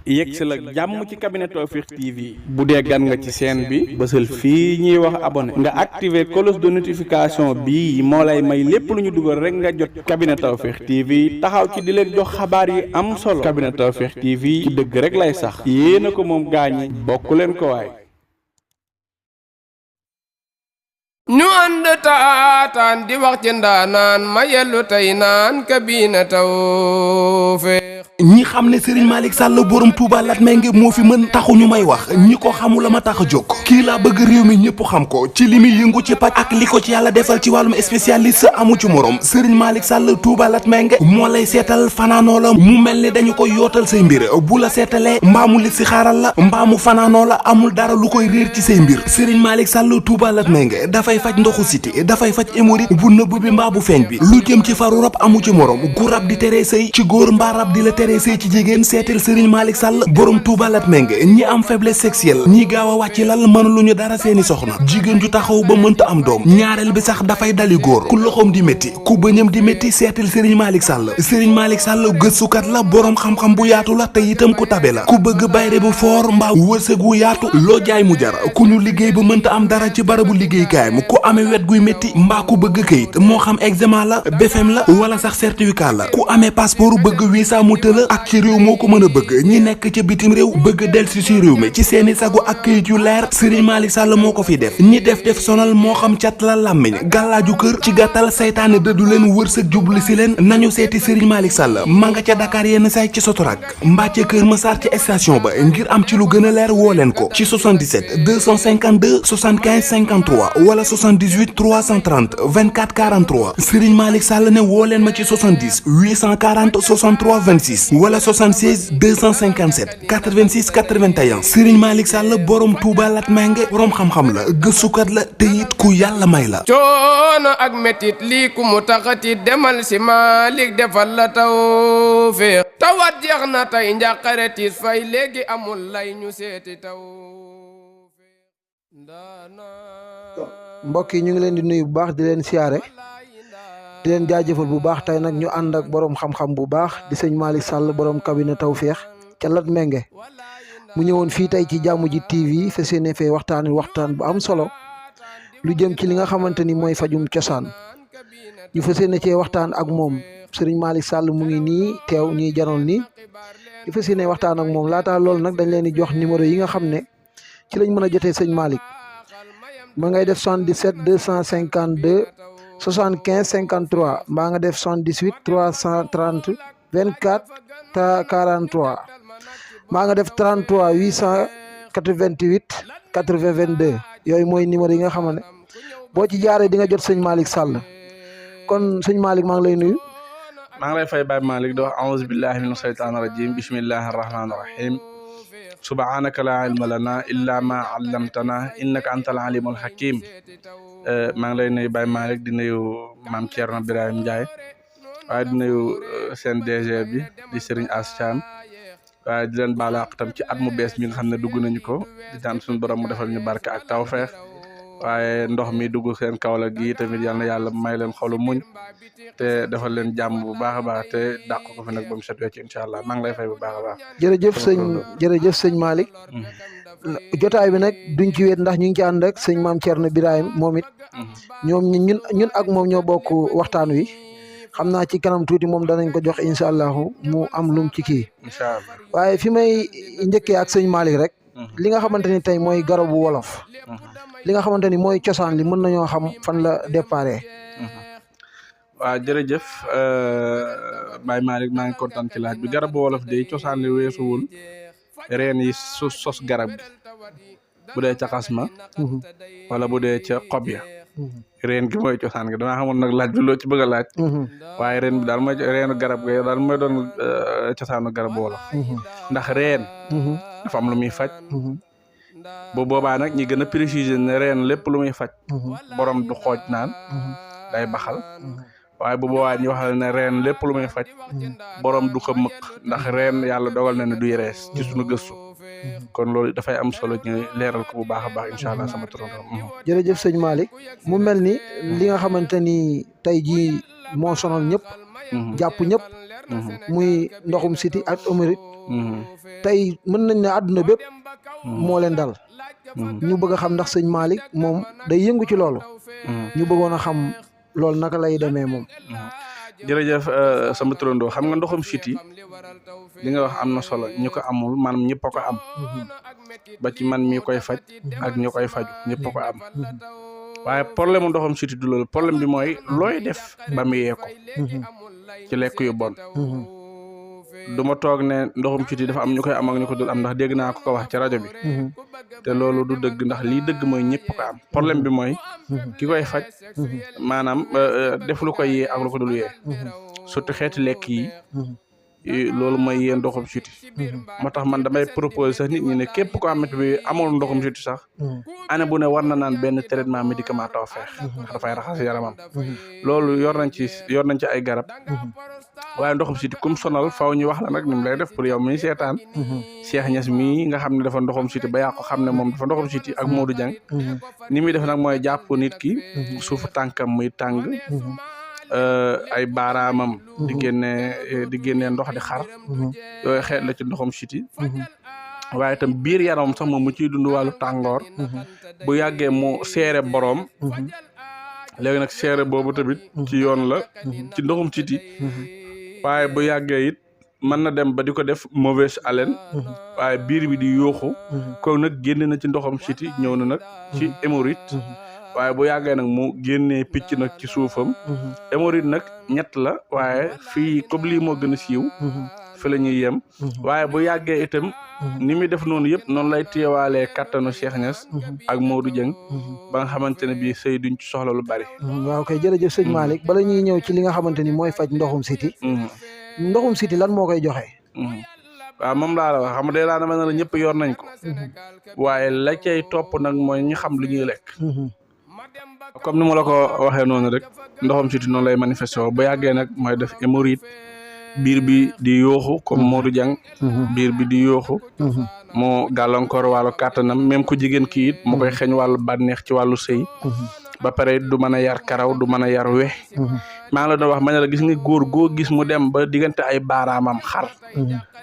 yegsi la jàmm ci cabinet Tawfekh TV bu dee gan nga ci chaîne bi bësal fii ñuy wax abonné nga activer cloche de notification bi moo lay may lépp lu ñu dugal rek nga jot cabinet Tawfekh TV taxaw ci di leen jox xabaar yi am solo cabinet Tawfekh TV ci dëgg rek lay sax yéena ko moom gaañi bokk leen ko waay ñu ànd taataan di wax ci ndaanaan ma yellu tey naan Cabinet Tawfekh ñi xam ne Serigne Malick Sall borom Touba Latmingué moo fi mën taxu ñu may wax ñi ko xamula ma tax a jóg kii laa bëgg réew mi ñëpp xam ko ci li muy yëngu ci paj ak li ko ci yàlla defal ci wàllum spécialiste amu ci morom Serigne Malick Sall Touba Latmingué moo lay seetal fanaanoo la mu mel ni dañu koy yootal say mbir bu la seetalee mbaamu li si xaaral la mbaamu fanaanoo la amul dara lu koy réer ci say mbir Serigne Malick Sall Touba Latmingué dafay faj ndoxu siti dafay faj hémorroïde bu nëbb bi mbaa bu feeñ bi lu jëm ci faru rab amu ci morom gu rab di teree sëy ci góor mbaa rab di la teree sëy ci jigéen seetal Serigne Malick Sall borom Touba Latmingué ñi am faiblesse sexuelle ñi gaaw a wàcc lal mën lu ñu dara seeni soxna jigéen ju taxaw ba mënta am doom ñaareel bi sax dafay dali góor ku loxoom di métti ku bëñam di métti seetal Serigne Malick Sall Serigne Malick Sall gëstukat la borom xam-xam bu yaatu la te itam ku tabe la ku bëgg bayre bu foor mbaa wërsëg wu yaatu loo jaay mu jar ku ñu liggéey ba mënta am dara ci barabu liggéeykaayam ku amee wet guy métti mbaa ku bëgg këyit moo xam examen la BFEM la wala sax certificat la ku amee passeport bëgg visa mu tëla ak ci réew moo ko mën a bëgg ñi nekk ca bitim réew bëgg delsi ci réew mi ci seeni sagu ak këyit yu leer Serigne Malick Sall moo ko fi def ñi def sonal moo xam cat la làmmiñ gàllaaju kër ci gàttal saytaane dëddu leen wërsëg jubli si leen nañu seeti Serigne Malick Sall ma nga ca Dakar yenn say ci Sotorak mbaa ca Kër Massar ci station ba ngir am ci lu gën a leer woo leen ko ci 77 252 75 53 wala 78 330 24 43 Serigne Malick Sall ne woo leen ma ci 70 840 63 26 wala 76 257 86 81 Serigne Malick Sall borom Touba Latmingué borom xam-xam la gëstukat la te it ku yàlla may la. coono ak metit lii ku mu taxati demal si Malick defal la Tawfekh tawat jeex na tey njàqare tiis fay léegi amul lay ñu seeti Tawfekh. mbokk yi ñu ngi leen di nuyu bu baax di leen siyaare di leen jaajëfal bu baax tey nag ñu ànd ak borom xam-xam bu baax di sëñ Malick Sall borom Cabinet Tawfekh ca Latmingué mu ñëwoon fii tey ci Jàmm ji TV fas yéene fee waxtaan bu am solo lu jëm ci li nga xamante ni mooy fajum cosaan ñu fas yéene cee waxtaan ak moom Serigne Malick Sall mu ngi nii teew ñuy janoon nii ñu fas yéene waxtaan ak moom laata loolu nag dañ leen di jox numéro yi nga xam ne ci lañ mën a jotee sëñ Malick ma ngay def 77 252 75 53 mbaa nga def 78 330 24 43 maa nga def 33 888 80 22 yooyu mooy numéro yi nga xam ne boo ci jaaree di nga jot sëñ Malick Sall kon sëñ Malick maa ngi lay nuyu. maa ngi lay fay Baye Malick di wax a'uuzu billahi mina shaytaani rajim bismillahi rahmaani rahim subhanaka la ilma lana illa ma allamtana innaka antal alimul hakim maa ngi lay nuyu Baye Malick di nuyu maam Thierno Birahim Ndiaye waaye di nuyu seen DG bi di Serigne As Thiam waaye di leen baal ak tam ci at mu bees mi nga xam ne dugg nañu ko di daan suñu borom mu defal ñu barke ak tawfeex waaye ndox mi dugg seen Kaolack gi tamit yal na yàlla may leen xolu muñ te defal leen jàmm bu baax a baax te dàq ko fi nag ba mu set wecc incha allah maa ngi lay fay bu baax a baax. jërëjëf sëñ Malick jotaay bi nag duñ ci wéet ndax ñu ngi ci ànd ak sëñ maam Thierno Birahim moom it ñoom ñun ak moom ñoo bokk waxtaan wi xam naa ci kanam tuuti moom danañ ko jox incha allahu mu am lum ci kii. incha allah waaye fi may njëkkee ak sëñ Malick rek. li nga xamante ni tey mooy garabu wolof. li nga xamante ni mooy cosaan li mën nañoo xam fan la déparé. waaw jërëjëf Baye Malick maa ngi kontaan ci laaj bi garabu wolof de cosaan li weesuwul reen yi sos garab gi bu dee ca xasma wala bu dee ca xob ya reen gi mooy cosaan gi damaa xamoon nag laaj bi loo ci bëgg a laaj waaye reen bi daal mooy reenu garab gi daal mooy doon cosaanu garabu wolof ndax reen dafa am lu muy faj bu boobaa nag ñi gën a préciser ne reen lépp lu muy faj borom du xooj naan day baxal waaye bu boobaa ñu waxal ne reen lépp lu muy faj borom du ko mëq ndax reen yàlla dogal na ne duy rees ci suñu gëstu kon loolu dafay am solo ñu leeral ko bu baax a baax incha allah sama turandoo. jërëjëf sëñ Malick mu mel ni li nga xamante ni tey jii moo sonal ñëpp. jàpp ñëpp. muy ndoxum siti ak hémorroïde tey mën nañ ne àdduna bépp moo leen dal ñu bëgg a xam ndax sëñ Malick moom day yëngu ci loolu ñu bëggoon a xam loolu naka lay demee moom. jërëjëf sama turandoo xam nga ndoxum siti li nga wax am na solo ñu ko amul maanaam ñëpp a ko am ba ci man mi koy faj ak ñu koy faju ñëpp a ko am waaye problème mu ndoxum siti du loolu problème bi mooy looy def ba mu yee ko ci lekk yu bon du ma toog ne ndoxum siti dafa am ñu koy am ak ñu ko dul am ndax dégg naa ko wax ci rajo bi te loolu du dëgg ndax lii dëgg mooy ñëpp ko am problème bi mooy ki koy faj maanaam def lu koy yee ak lu ko dul yee surtout xeeti lekk yi loolu mooy yee ndoxum siti moo tax man damay proposer sax nit ñi ne képp ko xamante bi amul ndoxum siti sax année bu ne war na naan benn traitement médicament Tawfekh ndax dafay raxas yaramam loolu yor nañ ci ay garab waaye ndoxum siti kum sonal faw ñu wax la nag ni mu lay def pour yow mi seetaan Cheikh Niass mii nga xam ne dafa ndoxum siti ba yàqu xam ne moom dafa ndoxum siti ak Modou Dieng ni muy def nag mooy jàpp nit ki suufu tànkam muy tàng ay baaraamam di génne ndox di xar yooyu xeet la ci ndoxum siti waaye itam biir yaram sax moom mu ciy dund wàllu tàngoor bu yàggee mu seere boroom léegi nag seere boobu tamit ci yoon la ci ndoxum siti waaye bu yàggee it mën na dem ba di ko def mauvaise haleine waaye biir bi di yooxu kon nag génne na ci ndoxum siti ñëw na nag ci hémorroïde waaye bu yàggee nag mu génnee picc nag ci suufam hémorroïde nag ñett la waaye fii comme lii moo gën a siiw fi la ñuy yem waaye bu yàggee itam ni muy def noonu yëpp noonu lay téyewaalee kattanu Cheikh Niass ak Modou Dieng ba nga xamante ne bii sëy duñ ci soxla lu bari. waaw kay jërëjëf sëñ Malick bala ñuy ñëw ci li nga xamante ni mooy faj ndoxum siti ndoxum siti lan moo koy joxe. waaw moom laa la wax xam nga day dama ne la ñëpp yor nañ ko waaye la cay topp nag mooy ñi xam lu ñuy lekk. comme ni ma la ko waxee noonu rek ndoxum siti noonu lay manifesté woo bu yàggee nag mooy def hémorroïde biir bi di yooxu comme Modou Dieng biir bi di yooxu moo gàllankoor wàllu kàttanam même ku jigéen kii it mu koy xeeñ wàllu bànneex ci wàllu sëy ba pare du mën a yar karaw du mën a yar we maa ngi la doon wax ma ne la gis nga góor goo gis mu dem ba diggante ay baaraamam xar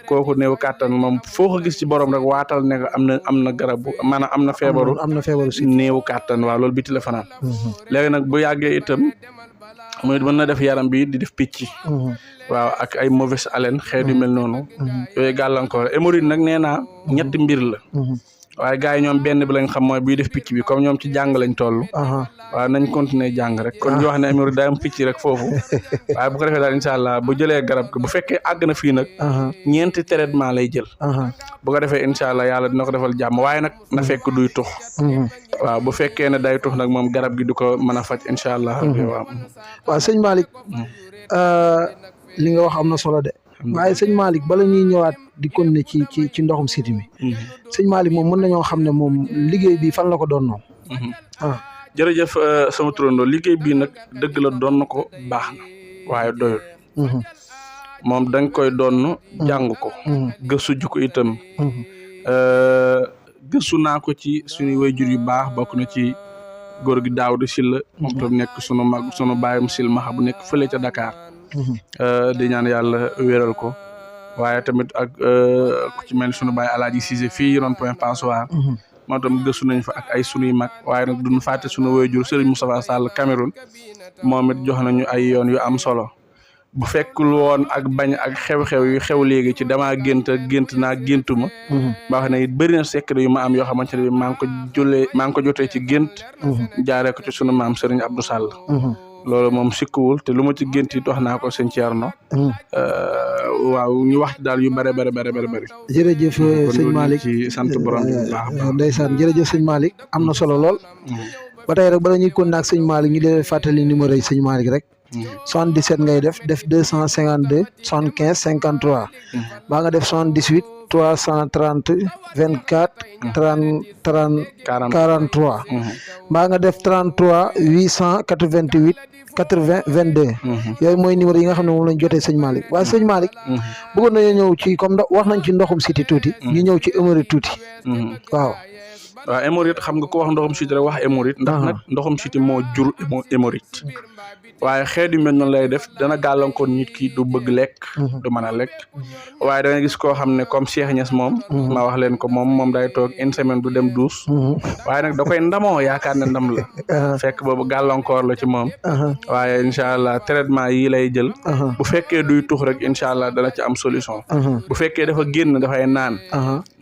kooku néew kàttan moom foo ko gis ci borom rek waatal ne am na garabu maanaam am na feebaru si néew kàttan waaw loolu biti la fanaan léegi nag bu yàggee itam muy mën na def yaram bi di def picc waaw ak ay mauvaise haleine xeet yu mel noonu yooyu gàllankoor hémorroïde nag nee naa ñetti mbir la waaye gars yi ñoom benn bi lañ xam mooy buy def picc bi comme ñoom ci jàng lañ toll waaw nañ continuer jàng rek kon ñu wax ne hémorroïde day am picc rek foofu waaye bu ko defee daal incha allah bu jëlee garab bu fekkee àgg na fii nag ñeenti traitement lay jël bu ko defee incha allah yàlla dina ko defal jàmm waaye nag na fekk duy tux waaw bu fekkee ne day tux nag moom garab gi du ko mën a faj incha allah waaw sëñ Malick li nga wax am na solo de waaye sëñ Malick bala ñuy ñëwaat di continuer ci ndoxum siti mi sëñ Malick moom mën nañoo xam ne moom liggéey bi fan la ko doon noonu jërëjëf sama turandoo liggéey bii nag dëgg la doon na ko baax na waaye doyul moom dañ koy doon jàng ko gëstu ji ko itam gëstu naa ko ci suñu wayjur yu baax bokk na ci góor gi Daawda Silla moom tam nekk sunu mag sunu baayam silmaxa bu nekk fële ca Dakar di ñaan yàlla wéral ko waaye tamit ak ku ci mel ni sunu baay Alaaji Cissé fii Rond Point Passoire moo tam gëstu nañ fa ak ay sunuy mag waaye nag duñu fàtte sunu waajur Serigne Moustapha Sall Cameroun moom it jox nañu ay yoon yu am solo bu fekkul woon ak bañ ak xew-xew yu xew léegi ci damaa gént naa géntuma ba wax ne it bëri na secret yu ma am yoo xamante ne maa ngi ko jotee ci gént jaaree ko ci sunu maam Serigne Abdou Sall loolu moom sikkuwul te lu ma ci gént it wax naa ko sëñ Thierno waaw ñu wax daal yu bëri. jërëjëf sëñ Malick ci sant borom bi bu baax ndeysaan jërëjëf sëñ Malick am na solo lool ba tey rek bala ñuy kon naag sëñ Malick ñu leen fàttali numéro yi sëñ Malick rek 77 ngay def 252 75 53 baa nga def 78 330 24 43 baa nga def 33 888 80 22 yooyu mooy numéro yi nga xam ne moom lañ jotee sëñ Malick waaye sëñ Malick bëggoon nañu ñëw ci comme wax nañ ci ndoxum siti tuuti ñu ñëw ci hémorroïde tuuti waaw waaw hémorroïde xam nga ko wax ndoxum siti rek wax hémorroïde ndax nag ndoxum siti moo jur hémorroïde waaye xeet yu mel noonu lay def dana gàllankoor nit ki du bëgg lekk du mën a lekk waaye da nga gis koo xam ne comme Cheikh Niass moom ma wax leen ko moom day toog une semaine du dem douche waaye nag da koy ndamoo yaakaar ne ndam la fekk boobu gàllankoor la ci moom waaye incha allah traitement yi lay jël bu fekkee duy tux rek incha allah dana ci am solution bu fekkee dafa génn dafay naan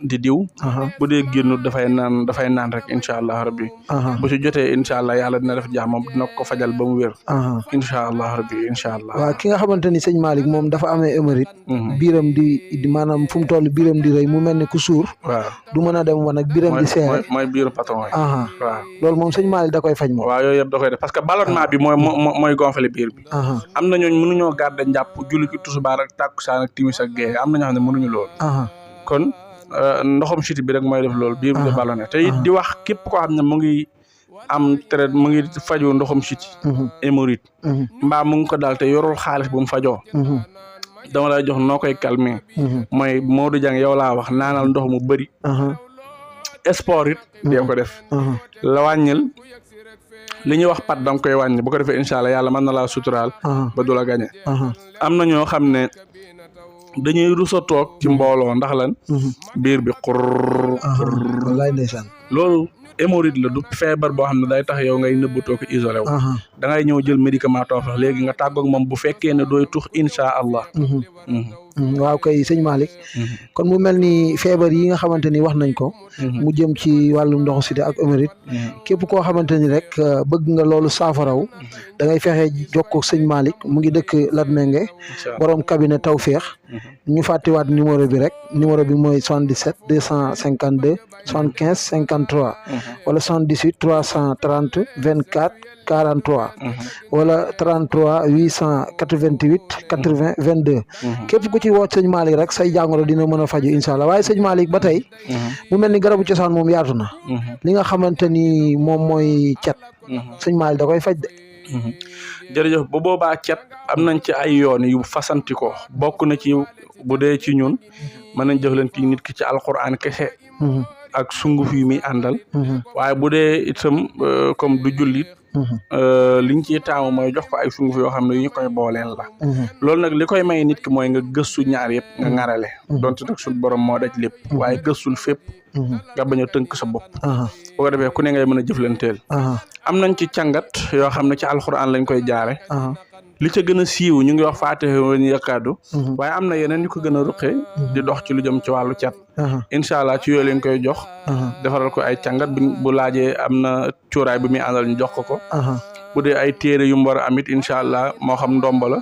di diw bu dee génnut dafay naan rek incha allah rabbi bu ci jotee incha allah yàlla dina def moom dina ko fajal ba mu wér incha allah rabbi incha allah waaw ki nga xamante ni sëñ Malick moom dafa amee hémorroïde biiram di maanaam fu mu toll biiram di rëy mu mel ne ku suur waaw du mën a dem woon ak biiram di seere mooy biiru patron yi waaw loolu moom sëñ Malick da koy faj moom waaw yooyu yëpp da koy def parce que ballonnement bi mooy gonfler biir bi am na ñooñ mënuñoo garder njàpp julli ki tusubaar ak tàkkusaan ak timis ak gée am na ñoo xam ne mënuñu loolu kon ndoxum siti bi rek mooy def loolu biir bi di ballonné te it di wax képp koo xam ne mu ngi am traite mu ngi faju ndoxum siti hémorroïde mbaa mu ngi ko daal te yorul xaalis bu mu fajoo dama lay jox noo koy calmer mooy Modou Dieng yow laa wax naanal ndox mu bëri sport it dee ko def la wàññil li ñuy wax pat da nga koy wàññi bu ko defee incha allah yàlla mën na laa suturaal ba du la gañe am na ñoo xam ne dañuy rusa toog ci mbooloo ndax lan biir bi wallaay ndeysaan loolu hémorroïde la du feebar boo xam ne day tax yow ngay nëbbatoo ko isolé wu da ngay ñëw jël médicament toof la léegi nga tàggoog moom bu fekkee ne dooy tux incha allah waaw kay sëñ Malick kon mu mel ni feebar yi nga xamante ni wax nañ ko mu jëm ci wàllum ndoxu siti ak hémorroïde képp koo xamante ni rek bëgg nga loolu saafaraw da ngay fexe jokkoo sëñ Malick mu ngi dëkk Latmingué borom cabinet Tawfekh ñu fàttiwaat numéro bi rek numéro bi mooy 77 252 75 53 wala 78 330 24 43 wala 33 888 80 22 képp ku ci woo sëñ Malick rek say jàngoro dina mën a faju incha allah waaye sëñ Malick ba tey mu mel ni garabu cosaan moom yaatu na li nga xamante ni moom mooy cet sëñ Malick da koy faj de jërëjëf bu boobaa cet am nañ ci ay yoon yu fasanti ko bokk na ci bu dee ci ñun mën nañ jëflante nit ki ci alquran kese ak sunguf yi muy àndal waaye bu dee itam comme du jullit liñ ciy taamu mooy jox ko ay sunguf yoo xam ne yu ñu koy booleel la loolu nag li koy may nit ki mooy nga gëstu ñaar yëpp nga ŋarale donte nag suñu borom moo daj lépp waaye gëstul fépp nga bañ a tënk sa bopp boo ko defee ku ne ngay mën a jëflanteel am nañ ci càngat yoo xam ne ci alxuraan lañ koy jaare li ca gën a siiw ñu ngi wax faatiha wa ñu yakaadu waaye am na yeneen ñu ko gën a ruqee di dox ci lu jëm ci wàllu cat incha allah ci yooyu lañ koy jox defaral ko ay càngat bu laajee am na cuuraay bi muy àndal ñu jox ko bu dee ay téere yu mu war a amit incha allah moo xam ndomba la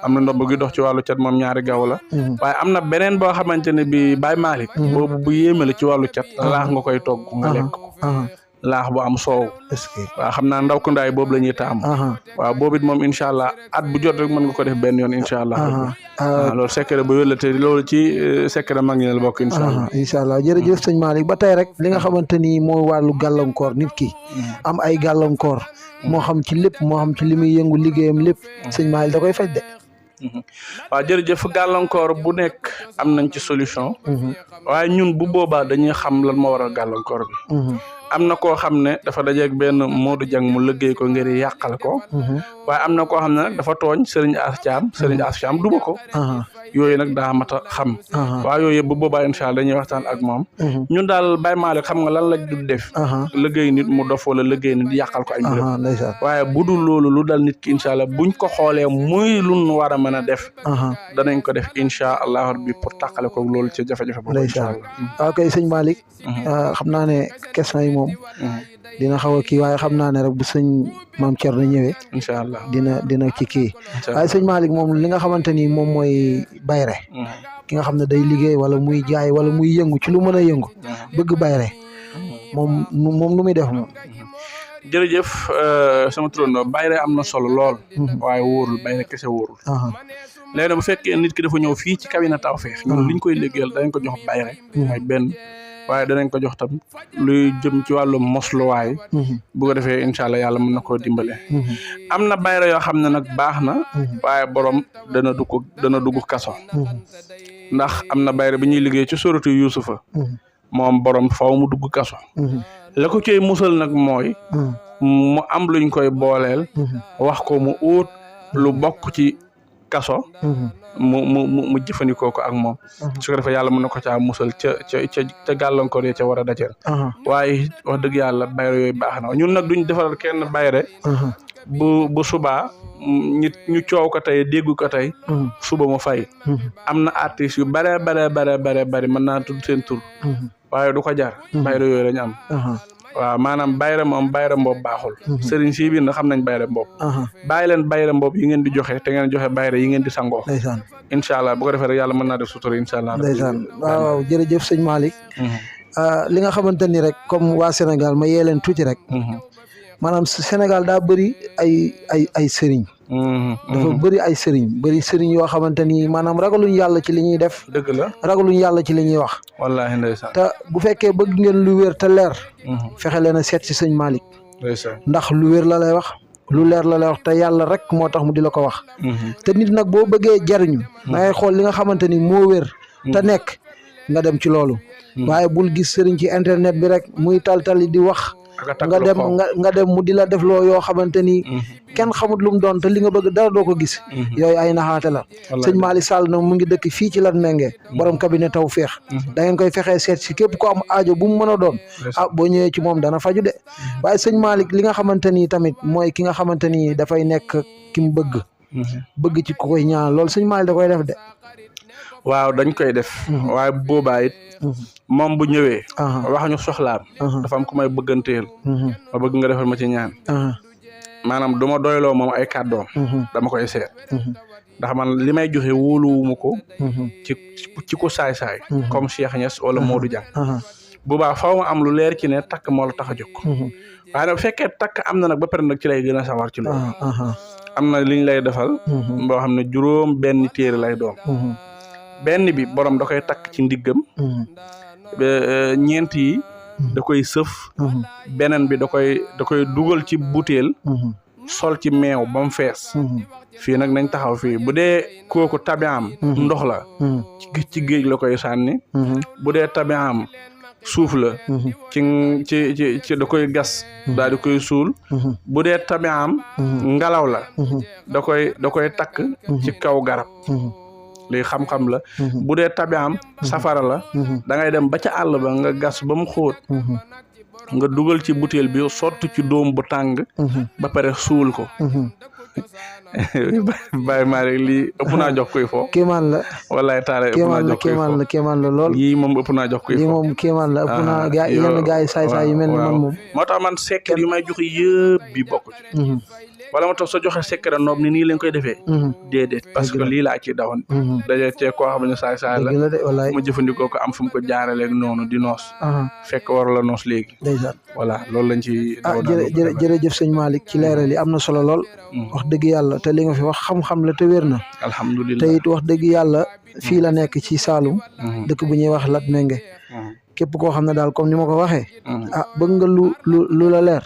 am na ndomba gi dox ci wàllu cat moom ñaari gaw la waaye am na beneen boo xamante ne bi Baye Malick boobu bu yéemale ci wàllu cat laax nga koy togg nga lekk ko laax bu am soow waaw xam naa ndaw ko ndaay boobu la ñuy taamu waaw boobu it moom incha allah at bu jot rek mën nga ko def benn yoon incha allah loolu secret bu wér la te loolu ci secret mag ñi la bokk incha allah incha allah jërëjëf sëñ Malick ba tey rek li nga xamante ni moo wàllu gàllankoor nit ki am ay gàllankoor moo xam ci lépp moo xam ci li muy yëngu liggéeyam lépp sëñ Malick da koy faj de waaw jërëjëf gàllankoor bu nekk am nañ ci solution waaye ñun bu boobaa dañuy xam lan moo waral gàllankoor bi am na koo xam ne dafa dajeeg benn Modou Dieng mu liggéey ko ngir yàqal ko waaye am na koo xam ne nag dafa tooñ Serigne As Thiam duma ko yooyu nag daa mat a xam waaye yooyu yëpp bu boobaa incha allah dañuy waxtaan ak moom ñun daal Baye Malick xam nga lan lañ du def liggéey nit mu dof wala liggéey nit yàqal ko ay mbiram waaye bu dul loolu lu dal nit ki incha allah buñ ko xoolee muy lu war a mën a def danañ ko def incha allah rabbi pour tàqale ko loolu ci jafe-jafe boobu incha allah waaw kay sëñ Malick xam naa ne question yi moom dina xaw a kii waaye xam naa ne rek bu sëñ maam Thierno ñëwee incha allah dina ci kii waaye sëñ Malick moom li nga xamante ni moom mooy bayre ki nga xam ne day liggéey wala muy jaay wala muy yëngu ci lu mën a yëngu bëgg bayre moom nu muy def moom jërëjëf sama turandoo bayre am na solo lool waaye wóorul bayre kese wóorul léegi bu fekkee nit ki dafa ñëw fii ci cabinet Tawfekh ñun liñ koy liggéeyal dañ ko jox bayre mooy benn waaye danañ ko jox tam luy jëm ci wàllu mosluwaay bu ko defee incha allah yàlla mën na koo dimbale am na bayre yoo xam ne nag baax na waaye borom dana dugg kaso ndax am na bayre bi ñuy liggéey ci suratu Yuusufa moom borom faw mu dugg kaso la ko cay musal nag mooy mu am luñ koy booleel wax ko mu uut lu bokk ci kaso mu jëfandikoo ko ak moom su ko defee yàlla mën na ko caa musal ca gàllankoor yi ca war a dajeel waaye wax dëgg yàlla bayre yooyu baax na ñun nag duñ defaral kenn bayre bu subaa ñu coow ko tey déggu ko tey suba mu fay am na artistes yu bare bari mën naa tudd seen tur waaye du ko jar bayre yooyu lañu am waaw maanaam bayre moom bayre mboob baaxul sëriñ si biir na xam nañ bayre mboob bàyyi leen bayre mboob yi ngeen di joxe te ngeen joxe bayre yi ngeen di sangoo incha allah bu ko defee rek yàlla mën naa def sutura incha allah ndeysaan waaw jërëjëf sëñ Malick li nga xamante ni rek comme waa Sénégal ma yee leen tuuti rek maanaam Sénégal daa bëri ay sëriñ dafa bëri ay sëriñ yoo xamante ni maanaam ragaluñ yàlla ci li ñuy def dëgg la ragaluñ yàlla ci li ñuy wax wallaahi ndeysaan te bu fekkee bëgg ngeen lu wér te leer fexe leen a seet si sëñ Malick ndeysaan ndax lu wér la lay wax lu leer la lay wax te yàlla rek moo tax mu di la ko wax te nit nag boo bëggee jariñu da ngay xool li nga xamante ni moo wér te nekk nga dem ci loolu waaye bul gis sëriñ ci internet bi rek muy taltali di wax nga dem mu di la def loo yoo xamante ni kenn xamut lu mu doon te li nga bëgg dara doo ko gis yooyu ay naxaate la sëñ Malick Sall na mu ngi dëkk fii ci Latmingué borom cabinet Tawfekh da ngeen koy fexee seet si képp ko am aajo bu mu mën a doon boo ñëwee ci moom dana faju de waaye sëñ Malick li nga xamante ni tamit mooy ki nga xamante ni dafay nekk ki mu bëgg ci ku koy ñaan loolu sëñ Malick da koy def de waaw dañ koy def waaye boobaa it moom bu ñëwee wax ñu soxlaam dafa am ku may bëgganteel ma bëgg nga defal ma ci ñaan maanaam du ma doyloo moom ay kàddoom dama koy seet ndax man li may joxe wóoluwuma ko ci ko saay-saay comme Cheikh Niass wala Modou Diang boobaa faw ma am lu leer ci ne takk moo la tax a jóg waaye nag bu fekkee takk am na nag ba pare nag ci lay gën a sawar ci loolu am na liñ lay defal boo xam ne juróom benn téere lay doon benn bi borom da koy takk ci ndiggam ñeent yi da koy sëf beneen bi da koy dugal ci butéel sol ci meew ba mu fees fii nag nañ taxaw fii bu dee kooku tabiam ndox la ci géej la koy sànni bu dee tabiam suuf la ci da koy gas daal di koy suul bu dee tabiam ngelaw la da koy takk ci kaw garab lii xam-xam la bu dee tabiam safara la da ngay dem ba ca àll ba nga gas ba mu xóot nga dugal ci butéel bi sotti ci dóom bu tàng ba pare suul ko bàyyi maa rek lii ëpp naa jox koy fo kéemaan la wallaay taala ëpp naa jox koy fo kéemaan la lool yii moom ëpp naa jox koy fo yii moom kéemaan la ëpp naa yenn gaa yi saay-saay yu mel ni man moom moo tax man secret yu may joxe yëpp bi bokk ci wala ma tax soo joxe secret noob ni nii lañ koy defee déedéet parce que lii laa ci dawoon daje cee koo xam ne saay-saay la mu jëfandikoo ko am fu mu ko jaaraleeg noonu di noos fekk war la noos léegi voilà loolu lañ ci jërëjëf sëñ Malick ci leeral yi am na solo lool wax dëgg yàlla te li nga fi wax xam-xam la te wér na alhamdulilah te it wax dëgg yàlla fii la nekk ci Saloum dëkk bu ñuy wax Latmingué képp koo xam ne daal comme ni ma ko waxee bëgg nga lu la leer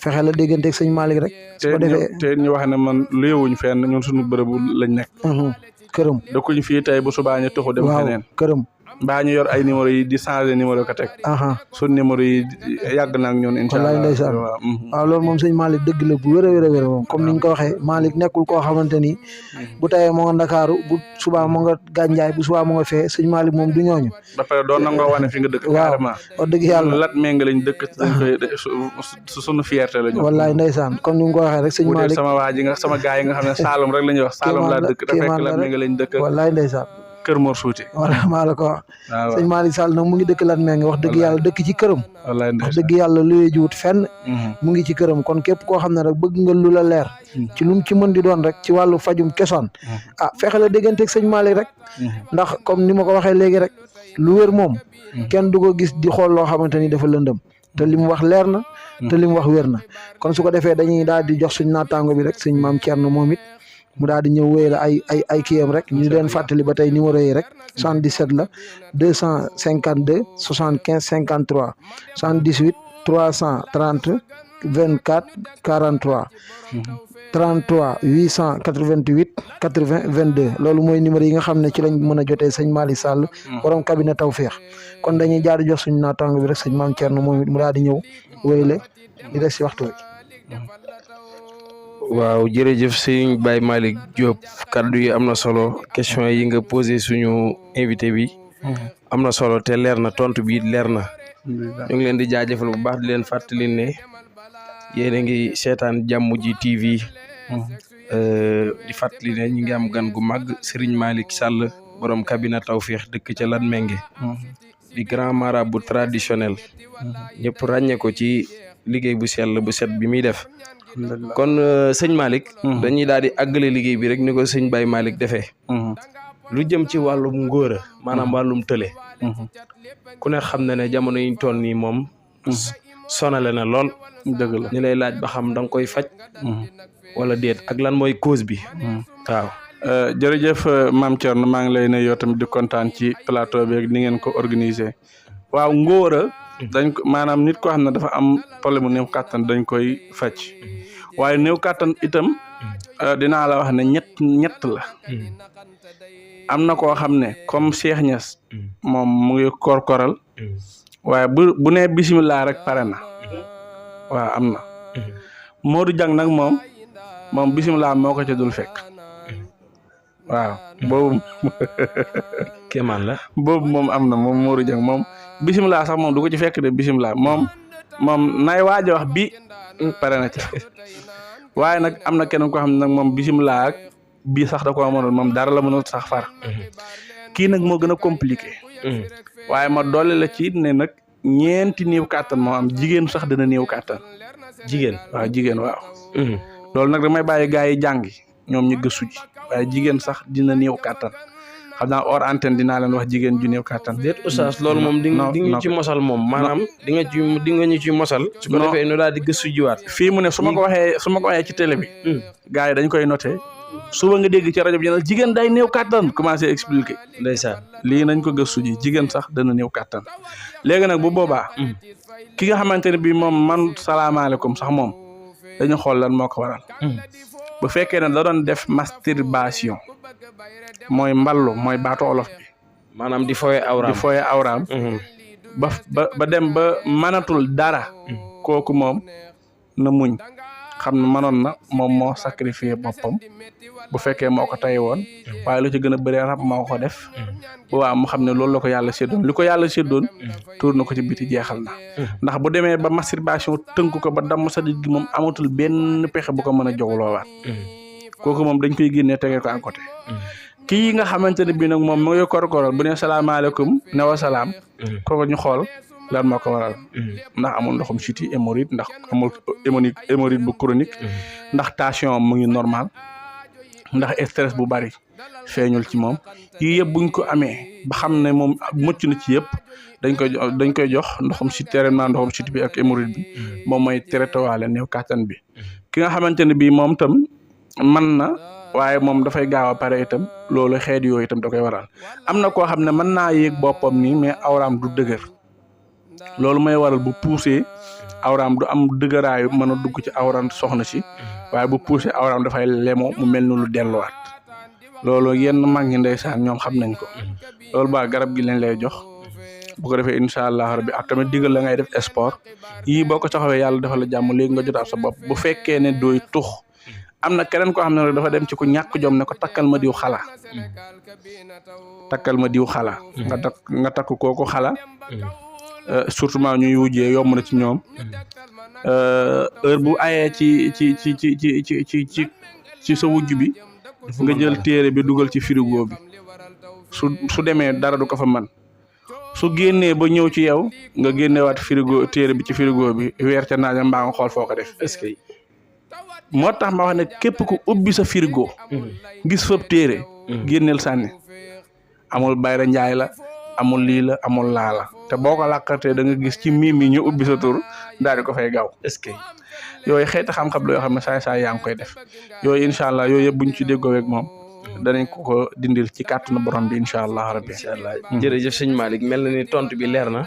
fexe la dégganteeg sëñ Malick rek su ko defee te ñu wax ne man léewuñ fenn ñun suñu bërëbu lañ nekk këram dëkkuñ fii tey bu subaa ñu tuxu dem feneen këram mbaa ñu yor ay numéro yi di changer numéro ko teg suñ numéro yi yàgg na ak ñun incha allah wallaay ndeysaan waaw loolu moom sëñ Malick dëgg la bu wér a wér moom comme niñ ko waxee Malick nekkul koo xamante ni bu tawee moo nga Ndakaaru bu subaa moo nga Gànjaay bu subaa moo nga fee sëñ Malick moom du ñooñu ba pare doon nangoo wane fi nga dëkk carrément wax dëgg yàlla Latmingué lañ dëkk dañ koy suñu fierté la ñu wallaay ndeysaan comme ni nga ko waxee rek sëñ Malick sama waa ji nga sama gaay yi nga xam ne Saloum rek la ñuy wax Saloum laa dëkk te fekk Latmingué lañ dëkk wallaay ndeysaan Kër Mor Suuti wala maa la ko wax sëñ Malick Sall nag mu ngi dëkk Latmingué wax dëgg yàlla dëkk ci këram wax dëgg yàlla luye jiwut fenn mu ngi ci këram kon képp koo xam ne rek bëgg nga lu la leer ci lu mu ci mën di doon rek ci wàllu fajum cosaan fexe la dégganteeg sëñ Malick rek ndax comme ni ma ko waxee léegi rek lu wér moom kenn du ko gis di xool loo xamante ni dafa lëndëm te li mu wax leer na te li mu wax wér na kon su ko defee dañuy daal di jox suñ naataango bi rek sëñ Maam Thierno moom it mu daal di ñëw wéy la ay kiyam rek ñu leen fàttali ba tey numéro yi rek 77 la 252 75 53 78 330 24 43 33 888 80 22 loolu mooy numéro yi nga xam ne ci lañ mën a jotee sëñ Malick Sall borom cabinet Tawfekh kon dañuy jaar jox suñu naataango bi rek sëñ Maam Thierno moom it mu daal di ñëw wéyle di des si waxtu wi. waaw jërëjëf sëñ Baye Malick Diop kaddu yi am na solo question yi nga posé suñu invité bi am na solo te leer na tontu bi leer na ñu ngi leen di jaajëfal bu baax di leen fàttali ne yéen a ngi seetaan Jàmm Ji TV di fàttali ne ñu ngi am gan gu mag Serigne Malick Sall borom cabinet Tawfekh dëkk ca Latmingué di grand marabout traditionnel ñëpp ràññee ko ci liggéey bu sell bu set bi muy def kon sëñ Malick dañuy daal di àggale liggéey bi rek ni ko sëñ Baye Malick defee lu jëm ci wàllum ngóora maanaam wàllum tële ku ne xam na ne jamono yiñ toll nii moom sonale na lool dëgg la ñu lay laaj ba xam da nga koy faj wala déet ak lan mooy cause bi waaw jërëjëf Mame Thierno maa ngi lay ne yow tamit di kontaan ci plateau bi ni ngeen ko organisé waaw ngóora dañ ko maanaam nit koo xam ne dafa am problème mu néew kàttan dañ koy faj waaye néew kàttan itam dinaa la wax ne ñett la am na koo xam ne comme Cheikh Niass moom mu ngi korkoral waaye bu nee bisimilah rek pare na waaw am na Modou Diang nag moom bisimilah moo ko ca dul fekk waaw boobu kéemaan la boobu moom am na moom Modou Diang moom bisimilah sax moom du ko ci fekk de bisimilah moom nay waaj a wax bi pare na ci waaye nag am na keneen koo xam ne nag moom bisimilah ak bii sax da koo mënul moom dara la mënul sax far kii nag moo gën a compliqué waaye ma doole la ci ne nag ñeenti néew kàttan moo am jigéen sax dina néew kàttan jigéen waaw loolu nag damay bàyyi gars yi jàngi ñoom ñu gëstu ji waaye jigéen sax dina néew kàttan xam naa hors antenne dinaa leen wax jigéen ju néew kàttan déet oustaz loolu moom di nga ci mosal moom maanaam di nga ñu ci mosal su ko defee ñu daal di gëstu jiwaat fii mu ne su ma ko waxee ci télé bi gars yi dañ koy noté suba nga dégg ci rajo bi ñu ne jigéen day néew kàttan commencé expliquer ndeysaan lii nañ ko gëstu ji jigéen sax dana néew kàttan léegi nag bu boobaa ki nga xamante ne bii moom man salaamaaleykum sax moom dañu xool lan moo ko waral bu fekkee ne da doon def masturbation mooy mballu mooy baatu olof bi maanaam di foye awraam ba dem ba mënatul dara kooku moom na muñ xam ne mënoon na moom moo sacrifié boppam bu fekkee moo ko tey woon waaye lu ci gën a bëri rab moo ko def bu waa mu xam ne loolu la ko yàlla séddoon li ko yàlla séddoon tuur na ko ci biti jeexal na ndax bu demee ba masturbation tënk ko ba damm sa digg gi moom amatul benn pexe bu ko mën a jogloowaat kooku moom dañ koy génnee tegee ko à côté kii nga xamante ne bii nag moom mu ngi korkoral bu ne salaamaaleykum ne wa salaam kooku ñu xool lan moo ko waral ndax amul ndoxum siti hémorroïde ndax amul hémorroïde bu chronique ndax tension mu ngi normal ndax stress bu bari feeñul ci moom yii yëpp buñ ko amee ba xam ne moom mucc na ci yëpp dañ koy jox ndoxum siti traitement ndoxum siti bi ak hémorroïde bi moom mooy traité waale néew kàttan bi ki nga xamante ne bii moom tam mën na waaye moom dafay gaaw a pare itam loolu xeet yooyu itam da koy waral am na koo xam ne mën naa yéeg boppam nii mais awraam du dëgër loolu may waral bu poussé awraam du am dëgëraayu mën a dugg ci awraam soxna si waaye bu poussé awraam dafay lemo mu mel ni lu delluwaat loolu yenn mag ñi ndeysaan ñoom xam nañ ko loolu ba garab gi lañ lay jox bu ko defee incha allah rabbi ak tamit digal la ngay def sport yii boo ko soxawee yàlla dafa la jàmm léegi nga jotaat sa bopp bu fekkee ne dooy tux am na keneen koo xam ne dafa dem ci ku ñàkk jom ne ko takkal ma diw xala nga takk kooku xala surtout ñuy wujjee yomb na ci ñoom heure bu ayee ci sa wujj bi nga jël téere bi dugal ci frigo bi su demee dara du ko fa man su génnee ba ñëw ci yow nga génnewaat frigo téere bi ci frigo bi weer ca naaj mbaa nga xool foo ko def est-ce que moo tax ma wax ne képp ku ubbi sa frigo gis fa téere génneel sànni amul bayra njaay la amul lii la amul laa la te boo ko làqatee da nga gis ci miim yi ñu ubbi sa tur daal di ko fay gaaw est-ce que yooyu xeeti xam-xam la yoo xam ne saay yaa ngi koy def yooyu incha allah yooyu yëpp buñ ci déggoo ak moom danañ ko dindil ci kàttanu borom bi incha allah rabbi. incha allah jërëjëf sëñ Malick mel na ni tontu bi leer na.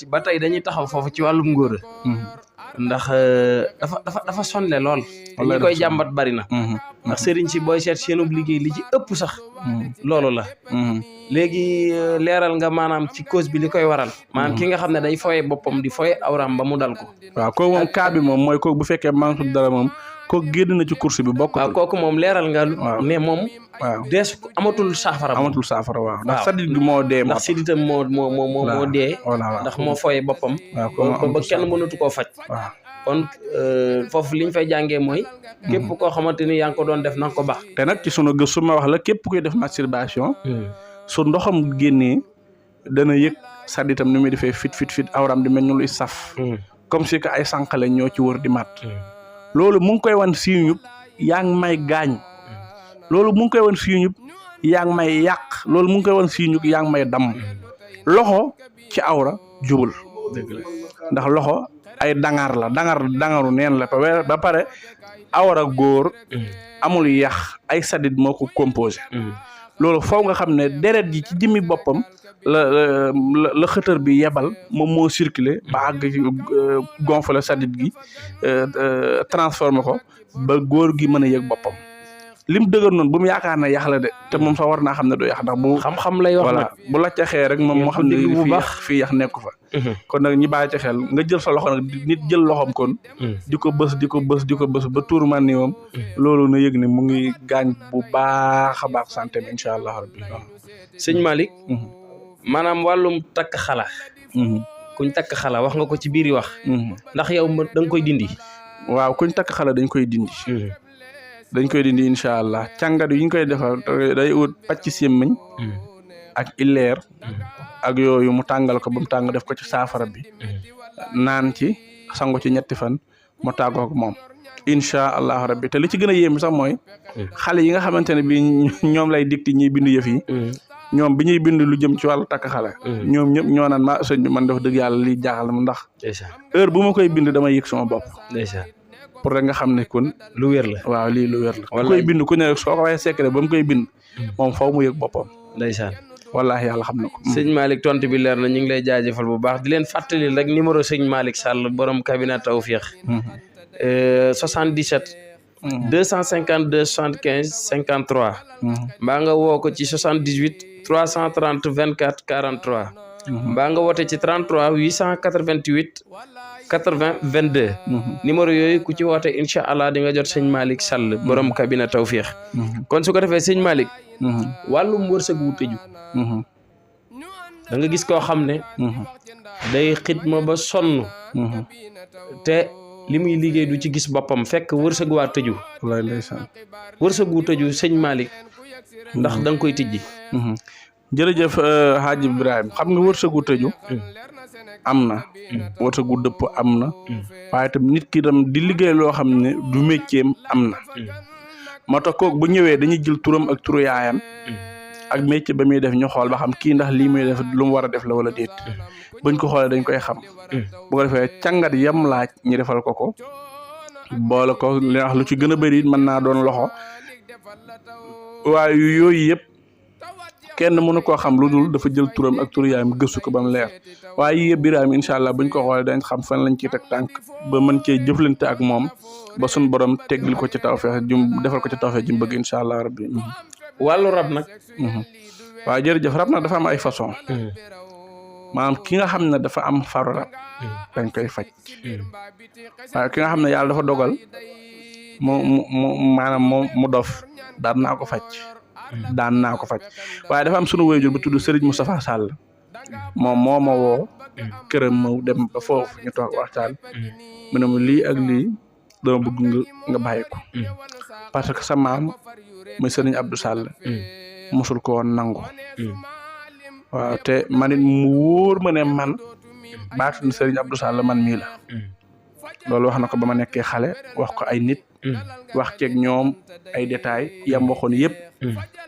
ci ba tey dañuy taxaw foofu ci wàllum ngóora ndax dafa sonle lool ñi koy jàmbat bari na ndax sëriñ si booy seet seenub liggéey li ci ëpp sax loolu la léegi leeral nga maanaam ci cause bi li koy waral maanaam ki nga xam ne day foye boppam di foye awram ba mu dal ko waaw kooku moom cas bi moom mooy kooku bu fekkee manqué dara moom kooku génn na ci course bi bokk waaw kooku moom leeral nga ne moom waaw dees amatul saafara waaw ndax sadit gi moo dee ndax siditam moo dee voilà ndax moo foye boppam ba kenn mënatu koo faj waaw kon foofu liñ fay jàngee mooy képp koo xamante ni yaa ngi ko doon def na nga ko baax te nag ci sunu gëstu ma wax la képp kuy def masturbation su ndoxam génnee dana yëg saditam ni muy defee fit awram di mel ni luy saf comme si que ay sànqale ñoo ci wër di mat loolu mu ngi koy wan siiñub yaa ngi may gaañ loolu mu ngi koy wan siiñub yaa ngi may yàq loolu mu ngi koy wan siiñub yaa ngi may damm loxo ci awra jubul ndax loxo ay dangar la dangaru neen la ba pare awra góor amul yax ay sadit moo ko composé loolu foofu nga xam ne deret ji ci jëmmi boppam la xëtër bi yebal moom moo circulé ba àgg ci gonfale sadit gi transformé ko ba góor gi mën a yëg boppam lim dëgër noonu bu mu yaakaar ne yax la de te moom sax war naa xam ne du yax ndax bu xam-xam lay wax voilà bu la ca xee rek moom moo xam ne fii yax nekku fa kon nag ñi bàyyi ci xel nga jël sa loxo nag nit jël loxom kon di ko bës ba tuur man ni moom loolu na yëg ne mu ngi gaañ bu baax a baax santé bi incha allah rabbi sëñ Malick maanaam wàllum takk xala kuñ takk xala wax nga ko ci biir yi wax ndax yow da nga koy dindi waaw kuñ takk xala dañ koy dindi incha allah càngat yi ñu koy defar day ut pàcc sémmiñ ak illeer ak yooyu mu tàngal ko ba mu tàng def ko ci saafara bi naan ci sangu ci ñetti fan mu tàggoo ko moom incha allah rabbi te li ci gën a yéem sax mooy xale yi nga xamante ne bi ñoom lay dikti ñuy bind yëf yi ñoom bi ñuy bind lu jëm ci wàllu takk xale ñoom ñëpp ñoo naan ma sëñ bi man def dëgg yàlla li jaaxal ma ndax heure bu ma koy bind damay yëg sama bopp pour rek nga xam ne kon lu wér la waaw lii lu wér la ku koy bind ku ne rek soo ko waxee secret ba mu koy bind moom faw mu yëg boppam ndeysaan wallaahi yàlla xam na ko sëñ Malick tontu bi leer na ñu ngi lay jaajëfal bu baax di leen fàttali rek numéro sëñ Malick Sall borom cabinet Tawfekh 77 252 75 53 mbaa nga woo ko ci 78 330 24 43 mbaa nga woote ci 33 888 80 22 numéro yooyu ku ci woote incha allah di nga jot sëñ Malick Sall borom cabinet Tawfekh kon su ko defee sëñ Malick wàllum wërsëg wu tëju da nga gis koo xam ne day xitma ba sonn te li muy liggéey du ci gis boppam fekk wërsëg waa tëju wallaay ndeysaan wërsëg wu tëju sëñ Malick ndax da nga koy tijji jërëjëf Hadj Ibrahima xam nga wërsëgu tëju am na wërsëgu dëpp am na waaye tam nit ki tam di liggéey loo xam ne du métier am na moo tax kooku bu ñëwee dañuy jël turam ak turu yaayam ak métier ba muy def ñu xool ba xam kii ndax lii muy def lu mu war a def la wala déet buñ ko xoolee dañ koy xam bu ko defee càngat yam laaj ñu defal ko boole ko li wax lu ci gën a bëri mën naa doon loxo waaye yooyu yëpp kenn mënu koo xam lu dul dafa jël turam ak turu yaayam gëstu ko ba mu leer waaye yii yëpp biraam incha allah buñ ko xoolee dañ xam fan lañ ciy teg tànk ba mën cee jëflante ak moom ba suñ borom teggil ko ci tawfeex jum defal ko ci tawfeex jum bëgg incha allah rabbi wàllu rab nag waaw jërëjëf rab nag dafa am ay façon maanaam ki nga xam ne dafa am faru rab dañ koy faj waaye ki nga xam ne yàlla dafa dogal mu dof daan naa ko faj waaye dafa am sunu waajur bu tudd Serigne Moustapha Sall moom moo ma woo këram ma dem ba foofu ñu toog waxtaan mu ne ma lii ak lii dama bëgg nga bàyyi ko parce que sa maam muy Serigne Abdou Sall mosul ko woon nangu waaw te man it mu wóor ma ne man baatu Serigne Abdou Sall man mii la loolu wax na ko ba ma nekkee xale wax ko ay nit wax ceeg ñoom ay détails yam waxoon yëpp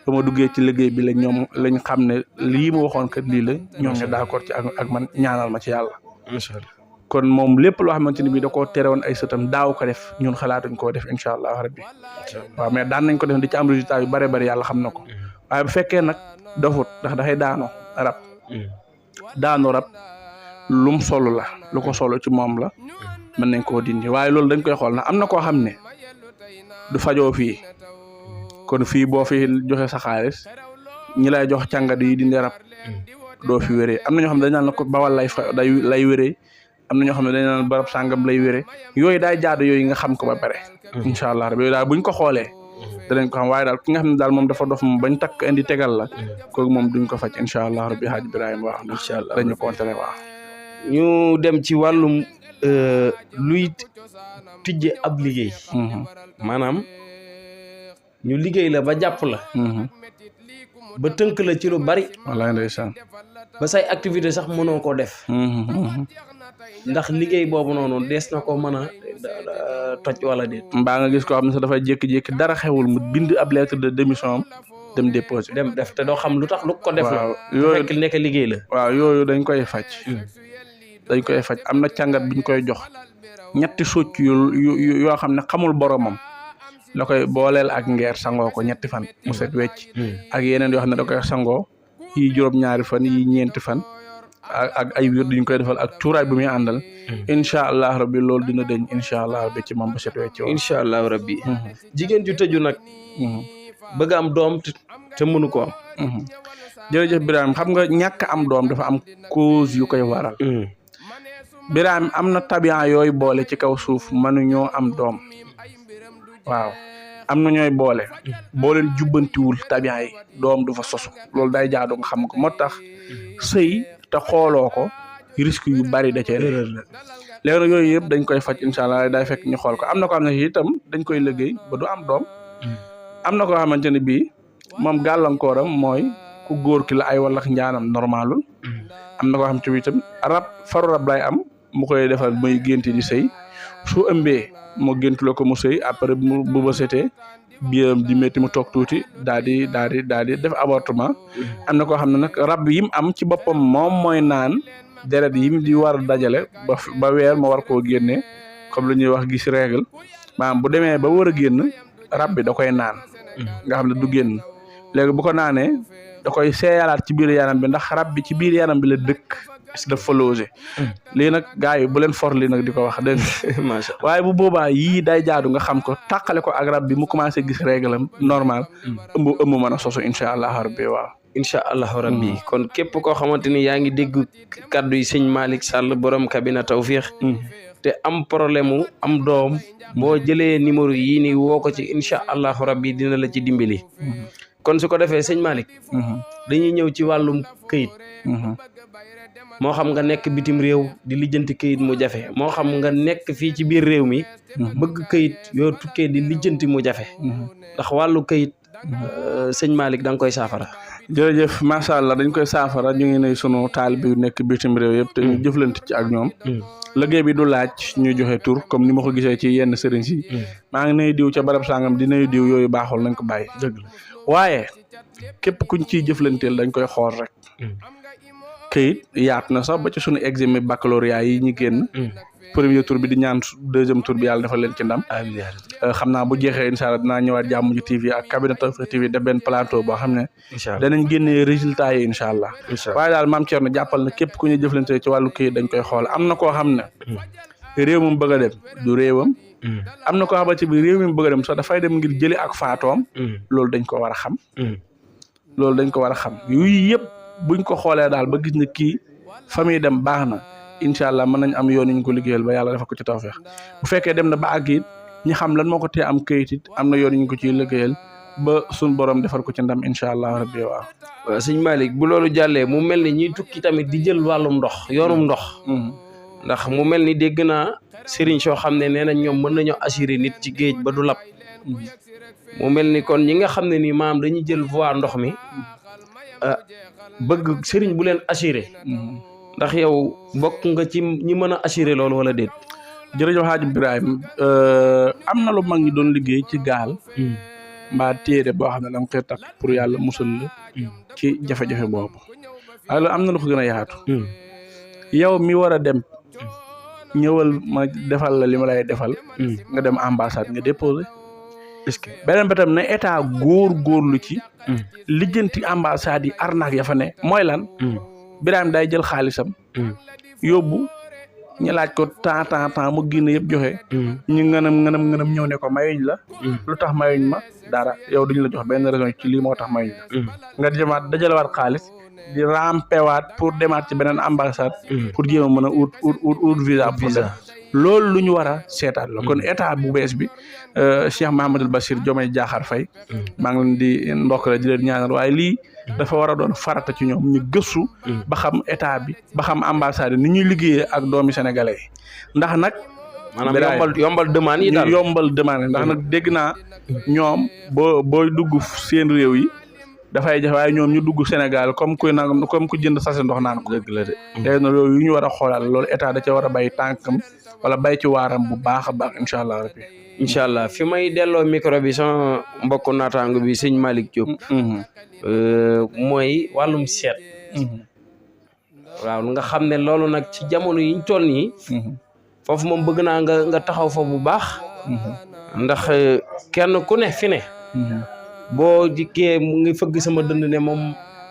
ba ma duggee ci liggéey bi la ñoom lañ xam ne lii ma waxoon kat lii la ñoom ñu d'accord ci ak man ñaanal ma ci yàlla macha allah kon moom lépp loo xamante ni bii da koo tere woon ay sëtam daaw ko def ñun xalaatuñ koo def incha allah rabbi waaw mais daan nañ ko def di ci am résultat yu bare bari yàlla xam na ko waaye bu fekkee nag dofut ndax dafay daanu rab lum solo la lu ko solo ci moom la mën nañ koo dindi waaye loolu dañ koy xool ndax am na koo xam ne du fajoo fii kon fii boo fi joxe sa xaalis ñi lay jox càngat yi dindi rab doo fi wéree am na ñoo xam ne dañ naan la ko bawal lay wéree am na ñoo xam ne dañ naan barab sàngam lay wéree yooyu daay jaadu yooyu nga xam ko ba pare incha allah rabbi yooyu daal buñ ko xoolee danañ ko xam waaye daal ki nga xam ne daal moom dafa dof moom bañ takk indi tegal la kooku moom duñ ko faj incha allah rabbi Haaj Ibrahima wax incha allah dañu kontere waaw ñu dem ci wàllum luy tijje ab liggéey maanaam ñu liggéey la ba jàpp la ba tënk la ci lu bari wallaay ndeysaan ba say activité sax mënoo ko def ndax liggéey boobu noonu dees na ko mën a toj wala déet mbaa nga gis koo xam ne sax dafay jékki-jékki dara xewul mu bind ab lettre de démission am dem déposer dem def te doo xam lu tax lu ko def la yooyu fekk nekk liggéey la waaw yooyu dañ koy faj am na càngat biñ koy jox ñetti socc yoo xam ne xamul boromam la koy booleel ak ngeer sangoo ko ñetti fan mu set wecc ak yeneen yoo xam ne da koy sangoo yi juróom-ñaari fan yi ñeenti fan ak ay wir duñ koy defal ak cuuraay bu muy àndal incha allah rabbi loolu dina deñ incha allah rabbi ci moom ba set wecc incha allah rabbi jigéen ju tëju nag bëgg am doom te mënu ko am jërëjëf Birame xam nga ñàkk am doom dafa am cause yu koy waral Birame am na tabian yooyu boole ci kaw suuf mënuñoo am doom waaw am na ñooy boole boo leen jubbantiwul tabian yi doom du fa sosu loolu day jaadu nga xam ko moo tax sëy te xooloo ko risque yu bari da cee léegi nag yooyu yëpp dañ koy faj incha allah day fekk ñu xool ko am na ko xam ne itam dañ koy liggéey ba du am doom am na koo xamante ne bii moom gàllankooram mooy ku góor ki la ay wallax njaanam normalul am na koo xam te itam faru rab lay am mu koy defal muy génti di sëy su ëmbee mu géntuloo ko mu sëy après bu ba setee biiram di métti mu toog tuuti daal di def avortement am na koo xam ne nag rab yim am ci boppam moom mooy naan deret yim di war a dajale ba weer ma war koo génnee comme lu ñuy wax gis règle maanaam bu demee ba war a génn rab bi da koy naan nga xam ne du génn léegi bu ko naanee da koy seeyalaat ci biir yaram bi ndax rab bi ci biir yaram bi la dëkk daf fa logé lii nag gars yi bu leen for lii nag di ko wax dégg nga waaye bu boobaa yii day jaadu nga xam ko tàqale ko ak rab bi mu commencé gis règle am normal ëmb mën a sosu incha allah rabbi waaw incha allahu rabbi kon képp koo xamante ni yaa ngi dégg kaddu yi sëñ Malick Sall borom Kabina Tawfekh te am problème mu am doom boo jëlee numéro yii ni woo ko ci incha allahu rabbi dina la ci dimbali kon su ko defee sëñ Malick dañuy ñëw ci wàllum këyit moo xam nga nekk bitim réew di lijjanti këyit mu jafe moo xam nga nekk fii ci biir réew mi bëgg këyit yoo tukkee di lijjanti mu jafe ndax wàllu këyit sëñ Malick da nga koy saafara jërëjëf macha allah dañ koy saafara ñu ngi nuyu sunu taalibe yu nekk bitim réew yëpp te ñu jëflante ci ak ñoom liggéey bi du laaj ñu joxe tur comme ni ma ko gisee ci yenn sëriñ si maa ngi nuyu diw ca barab sangam di nuyu diw yooyu baaxul nañ ko bàyyi dëgg la waaye képp kuñ ciy jëflanteel dañ koy xool rek këyit yaatu na sax ba ci sunu examen baccalauréat yi ñu génn premier tour bi di ñaan deuxième tour bi yàlla defal leen ci ndam xam naa bu jeexee incha allah dinaa ñëwaat Jàmm ji TV ak Kabina Tawfekh TV def benn plateau boo xam ne danañ génnee résultat yi incha allah waaye daal maam Thierno jàppal na képp ku ñu jëflante ci wàllu këyit dañ koy xool am na koo xam ne réew mi bëgg a dem du réewam am na koo xamante bi réew mi bëgg a dem sax dafay dem ngir jëli ak faatoom loolu dañ ko war a xam yooyu yëpp buñ ko xoolee daal ba gis ne kii famille dem baax na incha allah mën nañ am yoon ñu ko liggéeyal ba yàlla defal ko ci tawfeex bu fekkee dem na ba àgg it ñi xam lan moo ko tee am këyit it am na yoon ñu ko ciy liggéeyal ba suñ borom defal ko ci ndam incha allah rabbi waaw sëñ Malick bu loolu jàllee mu mel ni ñiy tukki tamit di jël wàllum ndox yoonum ndox ndax mu mel ni dégg naa sëriñ soo xam ne nee nañ ñoom mën nañoo assurer nit ci géej ba du lab mu mel ni kon ñi nga xam ne nii maam dañuy jël voie ndox mi bëgg sëriñ bu leen assurer ndax yow bokk nga ci ñi mën a assurer loolu wala déet jërëjëf Hadj Ibrahima am na lu mag ñi doon liggéey ci gaal mbaa téere boo xam ne da nga koy takk pour yàlla musal la ci jafe-jafe boobu waaye loolu am na lu ko gën a yaatu yow mi war a dem ñëwal ma defal la li ma lay defal nga dem ambassade nga déposé est-ce que beneen ba tam ne état góorgóorlu ci lijjanti ambassade yi arnaque ya fa ne mooy lan Birahim day jël xaalisam yóbbu ñu laaj ko temps mu génn yëpp joxe ñu ngënam ñëw ne ko mayuñ la lu tax mayuñ ma dara yow duñu la jox benn raison ci lii moo tax mayuñ la nga jëmaat dajalewaat xaalis di rampewaat pour demaat ci beneen ambassade pour jéem a mën a ut visa pour dem loolu lu ñu war a seetaat la kon état bu bees bi Cheikh Mahamadul Bachir Diomaye Diakhar Faye maa ngi leen di ndokk la di leen ñaanal waaye lii dafa war a doon farata ci ñoom ñu gëstu ba xam état bi ba xam ambassade ni ñuy liggéeyee ak doomi sénégalais yi ndax nag maanaam yombal demande yi daal yombal demande ndax nag dégg naa ñoom booy dugg seen réew yi dafay jafe waaye ñoom ñu dugg Sénégal comme ku jënd sase ndox naan ko. dëgg la de. léegi nag loolu yu ñu war a xoolal loolu état da ca war a bay tànkam wala bay ci waaram bu baax a baax incha allah rabbi. incha allah fi may delloo micro bi sama mbokku naataango bi sëñ Malick Diop. mooy wàllum seet. waaw nga xam ne loolu nag ci jamono yi ñu toll nii. foofu moom bëgg naa nga taxaw fa bu baax. ndax kenn ku ne fi ne. boo jikkee mu ngi fëgg sama dënd ne moom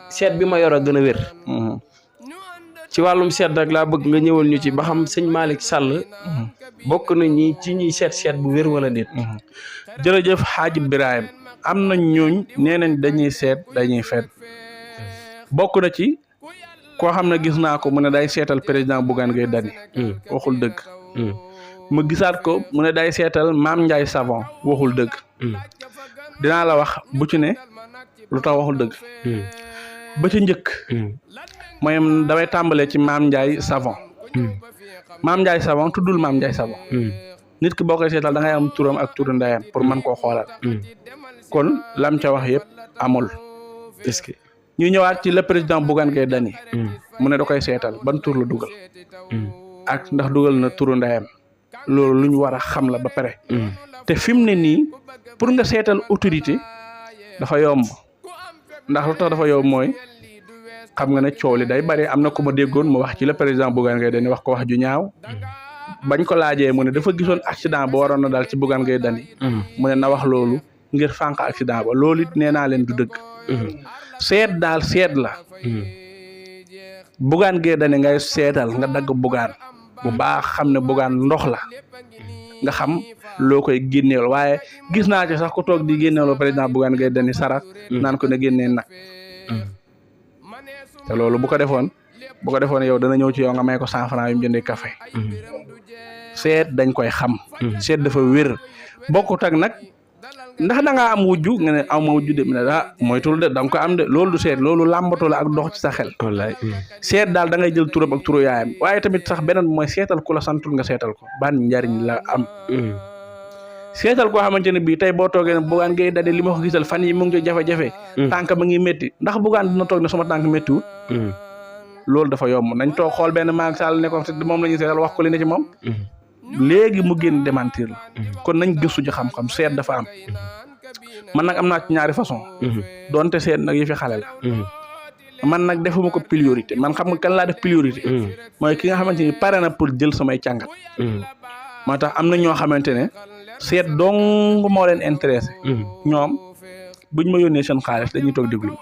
seet bi ma yor a gën a wér. ci wàllum seet rek laa bëgg nga ñëwal ñu ci ba xam sëñ Malick Sall. bokk na ñi ci ñuy seet bu wér wala déet. jërëjëf Xaaji Birahim am nañ ñooñ nee nañ dañuy seet dañuy fet bokk na ci koo xam ne gis naa ko mu ne day seetal président Bougane Gueye Dany waxul dëgg. mu gisaat ko mu ne day seetal Mame Ndiaye Savon waxul dëgg. dinaa la wax bu ci ne lu tax waxul dëgg. ba ci njëkk. mooy damay tàmbalee ci Mame Ndiaye Savon. Mame Ndiaye Savon tuddul Mame Ndiaye Savon. nit ki boo koy seetal da ngay am turam ak turu ndeyam pour mën koo xoolal. kon lam ca wax yëpp amul. est-ce que ñu ñëwaat ci le président Bougane Gueye Dany. mu ne da koy seetal ban tur la dugal. ak ndax dugal na turu ndeyam. loolu lu ñu war a xam la ba pare. te fi mu ne nii pour nga seetal autorité dafa yomb ndax lu tax dafa yomb mooy xam nga ne coow li day bari am na ku ma déggoon mu wax ci le président Bougane Gueye Dany wax ko wax ju ñaaw. bañ ko laajee mu ne dafa gisoon accident ba waroon na daal ci Bougane Gueye Dany. mu ne na wax loolu ngir fànq accident ba loolu it nee naa leen du dëgg. seet daal seet la. Bougane Gueye Dany ngay seetal nga dagg Bougane bu baax xam ne Bougane ndox la nga xam loo koy génneel waaye gis naa ci sax ku toog di génneeloo président Bougane Gueye Dany sarax naan ko ne génnee nag te loolu bu ko defoon yow dana ñëw ci yow nga may ko 100 francs yu mu jëndee café seet dañ koy xam seet dafa wér bokkut ak nag ndax da ngaa am wujju nga ne am ma wujju de mu ne moytul de da nga ko am de loolu du seet loolu làmbatoo la ak dox ci sa xel. wallaay seet daal da ngay jël turam ak turu yaayam waaye tamit sax beneen mooy seetal ku la santul nga seetal ko ban njariñ la am. seetal koo xamante ne bii tey boo toogee ne Bougane Gueye Dany li ma ko gisal fan yi mu ngi ci jafe-jafe. tànk ba ngi métti ndax Bougane dina toog ne sama tànk méttiwul. loolu dafa yomb nañ toog xool benn Macky Sall ne ko moom la ñuy seetal wax ko li ne ci moom. léegi mu génn démentir la. kon nañ gëstu ci xam-xam seet dafa am. man nag am naa ci ñaari façon. donte seet nag yi fi xale la. man nag defuma ko priorité man xam nga kan laa def priorité. mooy ki nga xamante ni pare na pour jël samay càngat. moo tax am na ñoo xamante ne seet dong moo leen intéressé. ñoom buñ ma yónnee seen xaalis dañuy toog déglu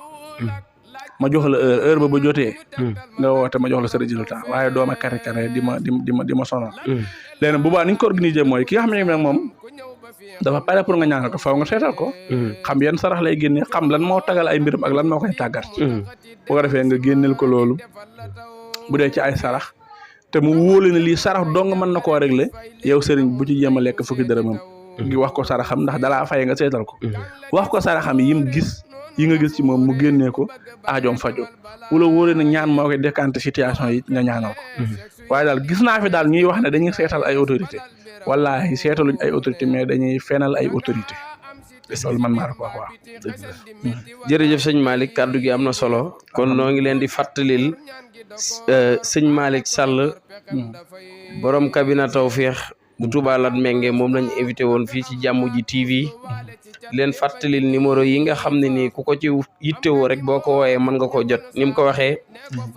ma jox la heure ba jotee. nga woote ma jox la sa résultat waaye dooma kare di ma sonal. léegi nag bu baax ni ñu ko organisé mooy ki nga xam ne nag moom dafa pare pour nga ñaanal ko faw nga seetal ko. xam yan sarax lay génne xam lan moo tagal ay mbiram ak lan moo koy tàggat. bu ko defee nga génneel ko loolu bu dee ci ay sarax te mu wóole ne lii sarax dong mën na koo régler yow sëriñ bu ci jéem a lekk fukki dërëmam. ngi wax ko saraxam ndax dalaa fay nga seetal ko. wax ko saraxam yi nga gis ci moom mu génnee ko aajoom fajo wala wóole na ñaan moo koy décanter situation yi nga ñaanal ko. waaye daal gis naa fi daal ñuy wax ne dañuy seetal ay autorité wallaahi seetaluñ ay autorité mais dañuy fenal ay autorité loolu man maa la ko wax waaw. jërëjëf sëñ Malick kàddu gi am na solo kon noo ngi leen di fàttalil sëñ Malick Sall borom cabinet Tawfekh bu Touba Latmingué moom lañu invité woon fii ci Jàmm Ji TV leen fàttalil numéro yi nga xam ne nii ku ko ci yittewoo rek boo ko wooyee mën nga ko jot ni mu ko waxee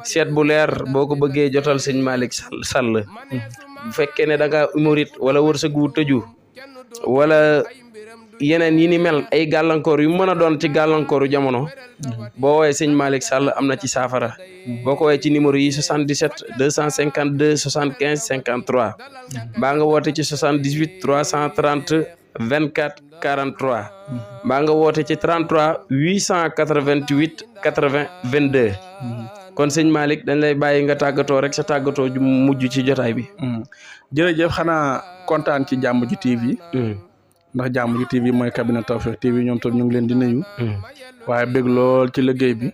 seet bu leer boo ko bëggee jotal sëñ Malick Sall bu fekkee ne da nga humorite wala wërsëg wu tëju wala yeneen yi ni mel ay gàllankoor yu mën a doon ci gàllankooru jamono boo woowee sëñ Malick Sall am na ci saafara boo ko woowee ci numéro yi 77 252 75 53 mbaa nga woote ci 78 330 24 43 mbaa nga woote ci 33 888 80 22 kon sëñ Malick dañ lay bàyyi nga tàggatoo rek sa tàggatoo ju mujj ci jotaay bi. jërëjëf xanaa kontaan ci Jàmm Ji TV. ndax Jàmm Ji TV mooy cabinet Tawfekh TV ñoom tam ñu ngi leen di nuyu. waaye bëgg lool ci liggéey bi.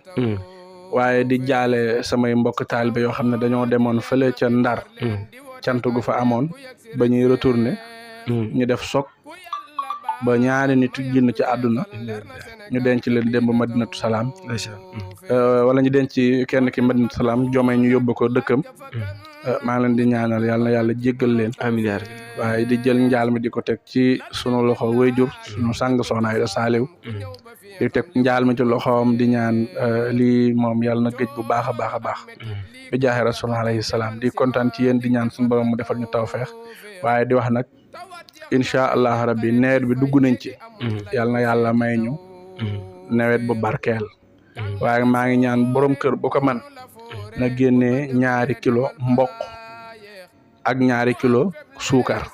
waaye di jaale samay mbokk taalibe yoo xam ne dañoo demoon fële ca Ndar. cant gu fa amoon ba ñuy retourné. ñu def soog ba ñaari nit génn ci àdduna. ñu denc leen démb Madinatu Salaam. wala ñu denc kenn ki Madinatu Salaam joomay ñu yóbbu ko dëkkam. maa ngi leen di ñaanal yàlla na yàlla jéggal leen. amiin yaa rabbi. waaye di jël njaal mi di ko teg ci sunu loxo wayjur sunu sang soxna Ayda Saaliw di teg njaal mi ci loxoom di ñaan lii moom yàlla na gëj bu baax a baax a baax. bi jaaxe rasul alayhi salaam di kontaan ci yéen di ñaan suñu borom mu defal ñu tawfeex waaye di wax nag incha allah rabbi nawet bi dugg nañ ci. yàlla na yàlla may ñu. nawet bu barkeel. waaye maa ngi ñaan borom kër bu ko man na génnee 2 kilo mboq ak 2 kilo suukar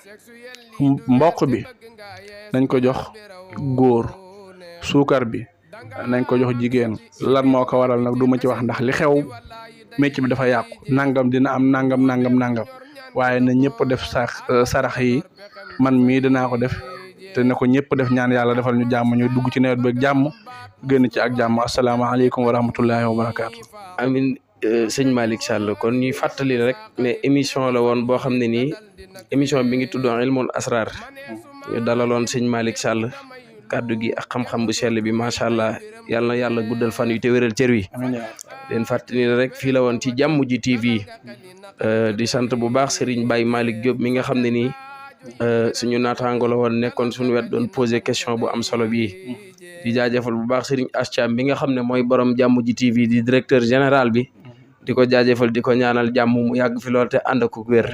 mboq bi nañ ko jox góor suukar bi nañ ko jox jigéen lan moo ko waral nag du ma ci wax ndax li xew mécc bi dafa yàqu nangam dina am nangam waaye na ñëpp def sarax yi man mii dinaa ko def te ne ko ñëpp def ñaan yàlla defal ñu jàmm ñu dugg ci nawet bi ak jàmm génn ci ak jàmm asalaamaaleykum wa rahmatullahi wa barakaatu. amin sëñ Malick Sall kon ñuy fàttali rek ne émission la woon boo xam ne nii émission bi ngi tudd Ilmul Asrar ñu dalaloon sëñ Malick Sall kàddu gi ak xam-xam bu sell bi macha allah yàlla na yàlla guddal fan yu te wéral cër wi. leen fàttali rek fii la woon ci Jàmm Ji TV di sant bu baax Serigne Baye Malick Diop mi nga xam ne nii suñu naataango la woon nekkoon suñu wet doon poser question bu am solo bii. di jaajëfal bu baax Serigne Ascham bi nga xam ne mooy borom Jàmm Ji TV di directeur général bi. di ko jaajëfal di ko ñaanal jàmm mu yàgg fi lool te ànd ak wér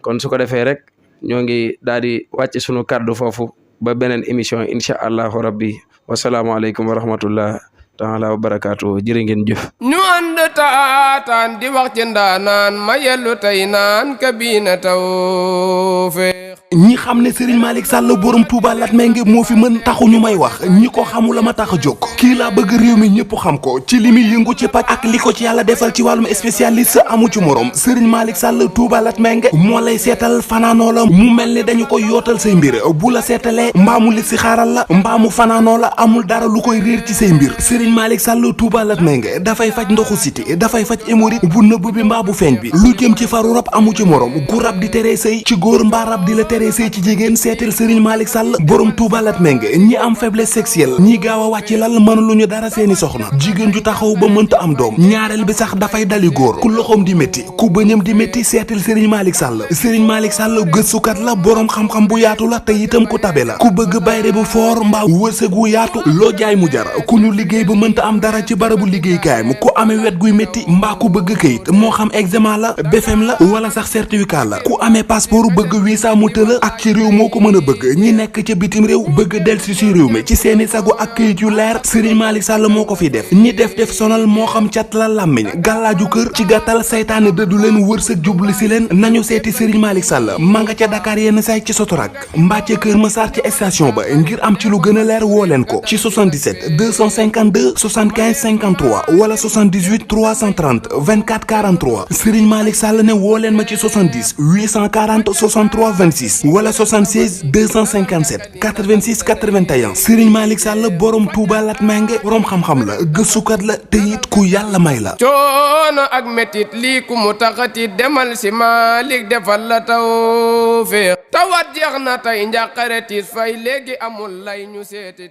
kon su ko defee rek ñoo ngi daal di wàcc sunu kàddu foofu ba beneen émission incha allahu rabbi wasalaamaaleykum wa rahmatullah taala wa barakaatu jërë ngeen jëf. ñu ànd taataan di wax ci ndaanaan ma yellu tey naan kabina Tawfekh. ñi xam ne Serigne Malick Sall borom Touba Latmingué moo fi mën taxu ñu may wax ñi ko xamula ma tax a jóg kii laa bëgg réew mi ñëpp xam ko ci li muy yëngu ci paj ak li ko ci yàlla defal ci wàllum spécialiste amu ci morom Serigne Malick Sall Touba Latmingué moo lay seetal fanaanoo la mu mel ni dañu koy yootal say mbir bu la seetalee mbaa mu lig si xaaral la mbaa mu fanaanoo la amul dara lu koy réer ci say mbir Serigne Malick Sall Touba Latmingué dafay faj ndoxu siti dafay faj hémorroïde bu nëbb bi mbaa bu feeñ bi lu jëm ci faru rab amu ci morom gu rab di teree sëy ci góor mbaa rab di la teree sëy ci jigéen seetal Serigne Malick Sall borom Touba Latmingué ñi am faiblesse sexuelle ñi gaaw a wàcc lal mënuluñu dara seeni soxna jigéen ju taxaw ba mënta am doom ñaareel bi sax dafay dali góor ku loxoom di métti ku bëñam di métti seetal Serigne Malick Sall Serigne Malick Sall gëstukat la borom xam-xam bu yaatu la te itam ku tabe la ku bëgg bayre bu foor mbaa wërsëg wu yaatu loo jaay mu jar ku ñu liggéey ba mënta am dara ci barabu liggéeykaayam ku amee wet guy métti mbaa ku bëgg këyit moo xam examen la BFEM la wala sax certificat la ku amee passeport bëgg visa mu tëla ak ci réew moo ko mën a bëgg ñi nekk ca bitim réew bëgg delsi si réew mi ci seeni sagu ak këyit yu leer Serigne Malick Sall moo ko fi def ñi def sonal moo xam cat la làmmiñ gàllaaju kër ci gàttal saytaane dëddu leen wërsëg jubli si leen nañu seeti Serigne Malick Sall ma nga ca Dakar yenn say ci Sotorak mbaa ca Kër Massar ci station ba ngir am ci lu gën a leer woo leen ko ci 77 252 75 53 wala 78 330 24 43 Serigne Malick Sall ne woo leen ma ci 70 840 63 26 wala 76 257 86 81 Serigne Malick Sall borom Touba Latmingué borom xam-xam la gëstukat la te it ku yàlla may la. coono ak metit lii ku mu taxati demal si Malick defal la tawfeex tawat jeex na tey njàqare tiis fay léegi amul lay ñu seeti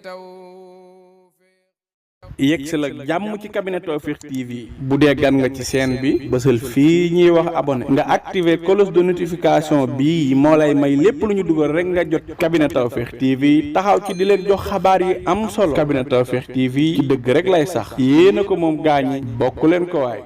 yegg si la jàmm ci cabinet Tawfekh TV bu dee gan nga ci chaîne bi bësal fii ñuy wax abonné nga activer cloche de notification bii moo lay may lépp lu ñu dugal rek nga jot cabinet Tawfekh TV taxaw ci di leen jox xabaar yi am solo cabinet Tawfekh TV ci dëgg rek lay sax yéena ko moom gaañi bokk leen ko waay